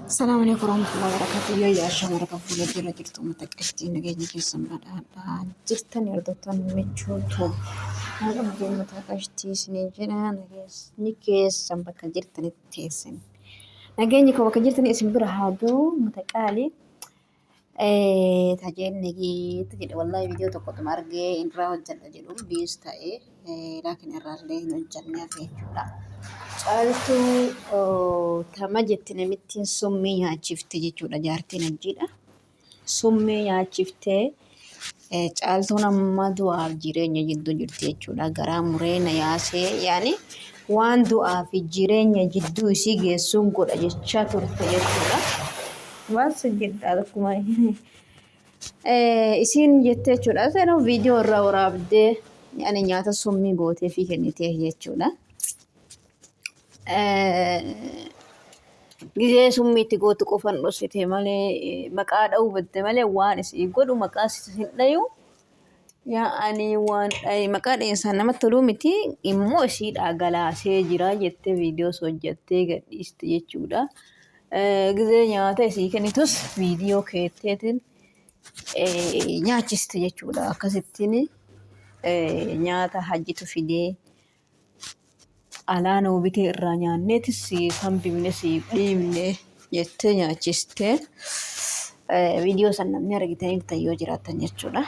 Assalamu alaikum warahmatullahi wabarakatuh. Yoo yaa shamara kan fuula jala jirtu uummata qashtii nageenya keessan badhaadhaa jirtan hordoftoonni michuutu haala uummata qashtii isiniin jedha nageenyi keessan bakka jirtanitti teessan. Nageenyi koo bakka jirtanii isin bira haa ga'u uummata qaalii. Tajeen nageetti jedhe wallaahi viidiyoo tokkotuma argee irraa hojjedha jedhu biis ta'ee laakiin irraallee hin hojjenne hafe jechuudha. Caaltuu tama jetti namittiin summii nyaachifte jechuudha jaartiin hajjiidha. Summii nyaachiftee caaltuun amma du'aaf jireenya jidduu jirti jechuudha. Garaa muree na yaasee yaani waan du'aa fi jireenya jidduu isii geessuun godha jechaa turte jechuudha. Waan sin jedhaa akkuma isiin jettee jechuudha. Seenuu viidiyoo irraa waraabdee yaani nyaata summii gootee fi kennitee jechuudha. Gizee summii itti gootu qofan dhossite malee maqaa dha'uu batte malee waan isii godhu maqaa hin dhayu. Yaa ani waan dhaye maqaa dha'insaan namatti toluu miti immoo isiidhaa galaasee jira jettee viidiyoos hojjattee gadhiiste jechuudha. Gizee nyaata isii kennitus viidiyoo keetteetiin nyaachiste jechuudha. Akkasittiin nyaata hajjitu fidee alaa nuu bitee irraa nyaanneeti siif hambifne siif dhiibne jettee nyaachistee viidiyoo san namni argitaniirtan yoo jiraattan jechuudha.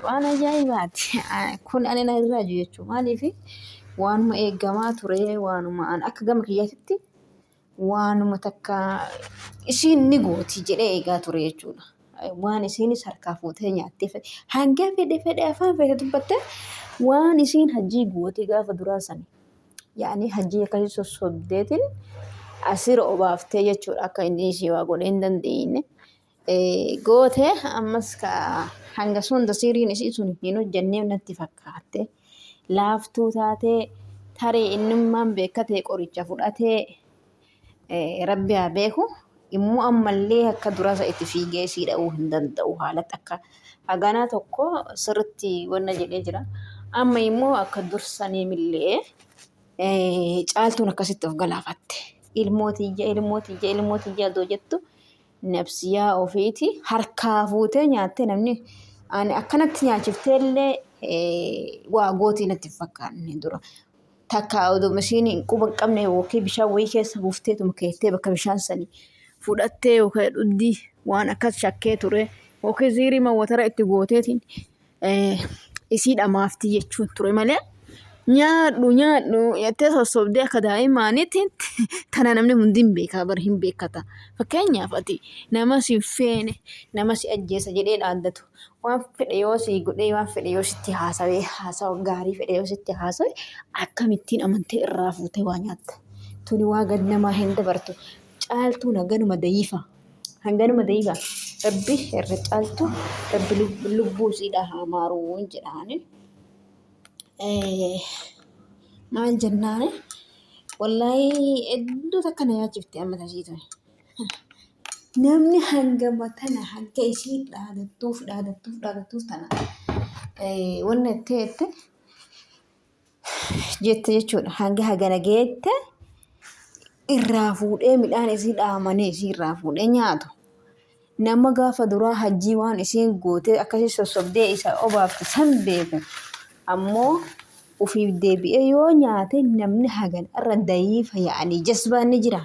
Waan ajaa'ibaati. Kun ani na irraa jiru jechuudha. Maaliif waanuma eegamaa ture waanuma an akka gama kiyyaatitti waanuma takka isiin ni gooti jedhee eegaa ture jechuudha. Waan isiinis harkaa fuutee nyaattee hanga fedhe fedhe afaan fedhe dubbatte waan isiin hajjii goote gaafa duraa sani. Yaani hajjii akkasii sossobdeetiin asira obaaftee jechuudha akka inni ishee waa godhee hin dandeenye. Goote ammas ka hanga sun siiriin isii sun hin hojjenneef natti fakkaatte. Laaftuu taatee tarii innummaan beekkatee qoricha fudhatee rabbi haa beeku. Immoo ammallee akka duraa isa itti fiigee isii dha'uu hin danda'u haalatti akka haganaa tokko sirriitti wanna jedhee jira. Amma immoo akka dursaniimillee caaltuun akkasitti of galaafatte. Ilmoo tiyya ilmoo tiyya ilmoo tiyya adoo jettu nafsiyaa ofiiti harkaa fuutee nyaattee namni ani akkanatti nyaachiftee illee waa gootii natti hin fakkaanne dura. Takka oduma isiin hin quba hin qabne yookiin bishaan wayii keessa buufteetuma keettee bakka bishaan sanii fudhattee yookiin dhugdii waan akkas shakkee ture yookiin ziirii mawwatara itti gooteetiin isii dhamaafti jechuun ture malee nyaadhu nyaadhu jettee sossobdee akka daa'imaaniitti tana namni hundi hin beekaa bar hin beekata. Fakkeenyaaf ati nama si hin feene nama si ajjeesa jedhee dhaaddatu waan fedhe yoo si godhee waan fedhe yoo sitti haasawee haasawa gaarii fedhe yoo sitti haasawe akkamittiin amantee irraa fuutee waa nyaatta. Tuni waa gad namaa hin dabartu. Caaltuun haganuma dayiifa. Hanganuma dayiifa. Rabbi irra caaltu rabbi lubbuu isiidhaa haa maaruu jedhaani. Maal jennaani wallaahi hedduu takka na yaachifte amma tasii tuni. Namni hangama tana hanga isii dhaadattuuf dhaadattuuf dhaadattuuf tana wanna itti jette jette jechuudha. Hanga hagana geette irraa fuudhee midhaan isii dhaamanii isii irraa fuudhee nyaatu. Nama gaafa duraa hajjii waan isiin gootee akkasii sossobdee isa obaafte san beeku. Ammoo ufiif deebi'ee yoo nyaate namni hagan irra dayiifa yaa'anii jasbaan ni jira.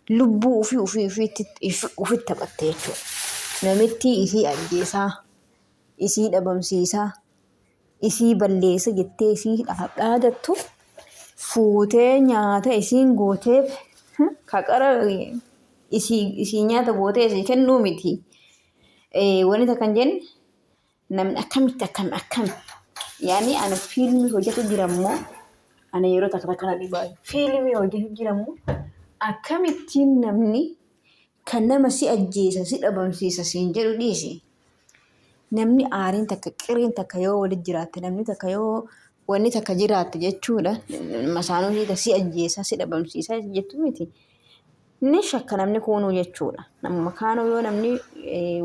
Lubbuu ufii ufii ufiitti ufitti taphatte jechuudha. Namittii isii ajjeesaa, isii dhabamsiisaa, isii balleessa jettee isii dhaadattu fuutee nyaata isiin gooteef ka qara isii nyaata gootee isii kennuu miti. Wanni takka hin jenne namni akkamitti akkam akkam yaani ana fiilmii hojjetu jira immoo ana yeroo takka takka na dhibaa fiilmii hojjetu jira immoo akkamittiin namni kan nama si ajjeesa si dhabamsiisa siin jedhu dhiisi. Namni aariin takka qiriin takka yoo walitti jiraatte namni takka yoo wanni takka jiraatte jechuudha. Masaanuu hiika si ajjeesa si dhabamsiisa jettu miti. Ni shakka namni kuunuu jechuudha. Namuma kaanuu yoo namni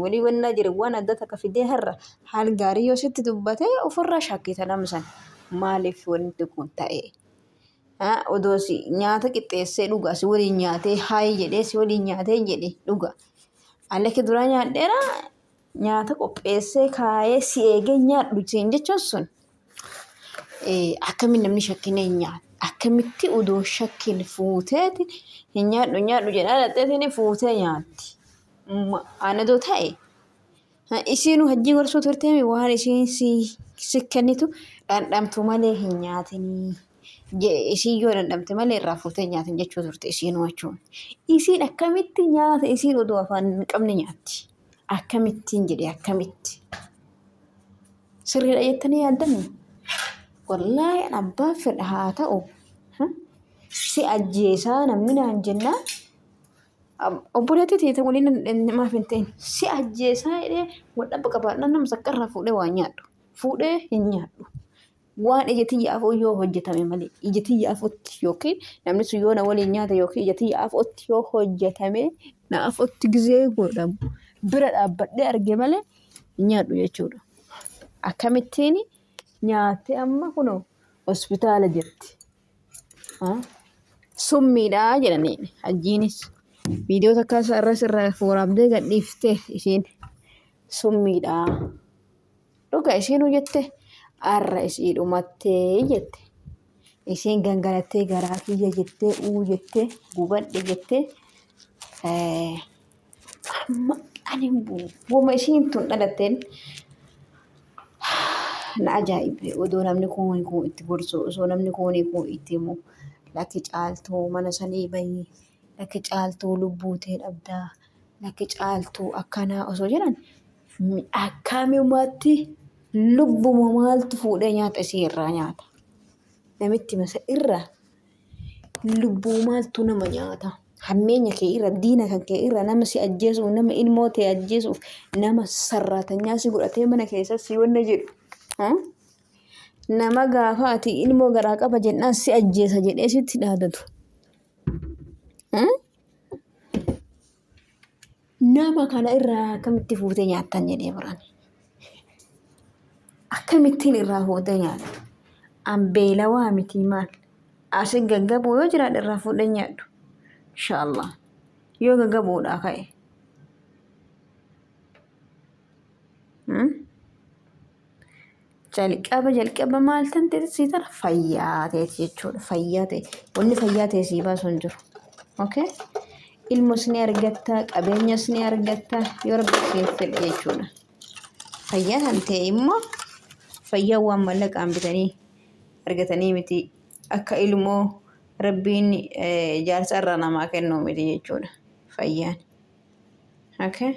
walii wannaa jiru waan adda takka fidee har'a haal gaarii yoo sitti dubbate ofirraa shakkita nama san. Maaliif wanti kun ta'e? Odoo si nyaata qixxeessee dhuga si waliin nyaatee haayi jedhee si waliin nyaatee jedhe dhuga. Alakki duraa nyaadheera nyaata qopheessee kaayee si eegee nyaadhu siin jechuun sun akkamiin namni shakkinee hin nyaatu. Akkamitti odoo shakkiin fuuteeti hin nyaadhu hin nyaadhu jedhaa dhaqxeetiin fuutee nyaatti. Ana odoo ta'e isiinuu hajjii gorsuu turteemi waan isiin si kennitu dhandhamtu malee hin nyaatinii. Isiin yoo dhandhamte malee irraa fuutee hin nyaatin jechuu turte isiinuu jechuun. Isiin akkamitti nyaata isiin odoo afaan hin qabne nyaatti. Akkamittiin jedhe akkamitti. Sirriidha jettanii yaaddanii? Wallaahi an abbaan fedha haa ta'u. Si ajjeesaa namni naan jennaan obboleettii teete waliin maaf hin ta'in si ajjeesaa jedhee wal dhabba qabaadhaan nama saqqarraa fuudhee waan nyaadhu. Fuudhee hin nyaadhu. Waan ija tiyya afoo yoo hojjetame malee ija tiyya afootti yookiin namni sun yoo na waliin nyaate yookiin ija tiyya afootti yoo hojjetame na afootti gizee godhamu bira dhaabbadhee arge malee hin nyaadhu jechuudha. Akkamittiin nyaattee amma kunoo hospitaala jirti. Summiidha jedhanii hajjiinis viidiyoo takka irra sirraa waraabdee gadhiifte isiin summiidha. Dhuga isiinuu jette arra isii dhumattee jette. Isiin gangalattee garaa kiyya jettee uu jettee gubadhe jettee amma ani woma isiin tun dhalatteen na ajaa'ibe odoo namni kuuni kun itti gorsu osoo namni kuuni kun itti himu lakki caaltuu mana sanii bahi lakki caaltuu lubbuu tee dhabdaa lakki caaltuu akkanaa osoo jedhan akkamumatti lubbuma maaltu fuudhee nyaata isii irraa nyaata namitti masa irraa Lubbuu maaltu nama nyaata? Hammeenya kee irra, diina kan kee irra, nama si ajjeesuuf, nama ilmoo tee ajjeesuuf, nama sarraatanyaa si godhatee mana keessa si wanna jedhu. Nama gaafa ati ilmoo garaa qaba jennaan si ajjeesa jedhee sitti dhaadatu. Nama kana irraa akkamitti fuutee nyaattan jedhee baran. Akkamittiin irraa fuutee nyaata? An beelawaa miti maal? Asin gaggabuu yoo jiraadhe irraa fuudhee nyaadhu. Inshaallah. Yoo gaggabuudhaa ka'e. Jalqaba jalqaba maal tan ta'e sii tara fayyaa ta'eeti jechuudha. Fayyaa ta'e. Wanni fayyaa ta'e sii baasu hin jiru. Okay? Ilmos ni argatta, qabeenyas ni argatta yoo rabbi siif fedhe jechuudha. Fayyaa kan ta'e immoo fayyaa waan mallaqaan bitanii argatanii miti. Akka ilmoo rabbiin jaarsa irraa namaa kennu miti jechuudha. Fayyaan. Okay?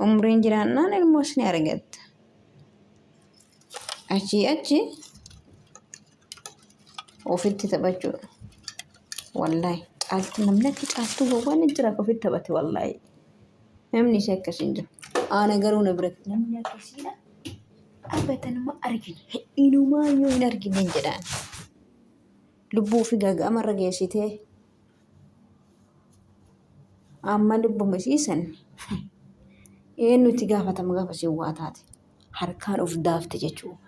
Umriin jiraannaan ilmoos ni argatta. Achii achi ofitti taphachuudha. Wallaahi caaltuu namni akka caaltuu gowwaan ni jira akka ofitti taphate wallaahi. Namni ishee akkasii hin jiru. Aana garuu na biratti namni akkasiidha. Abadanuma argine inumaayyuu hin argine hin jedhaan. Lubbuu ofii gaaga'ama irra geessitee Amma lubbuma isii san eenyu itti gaafatama gaafa isiin waa taate harkaan of daafte jechuudha.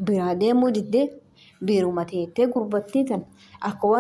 Biraa deemuu diddee biiruma teettee gurbattii tan akka waan.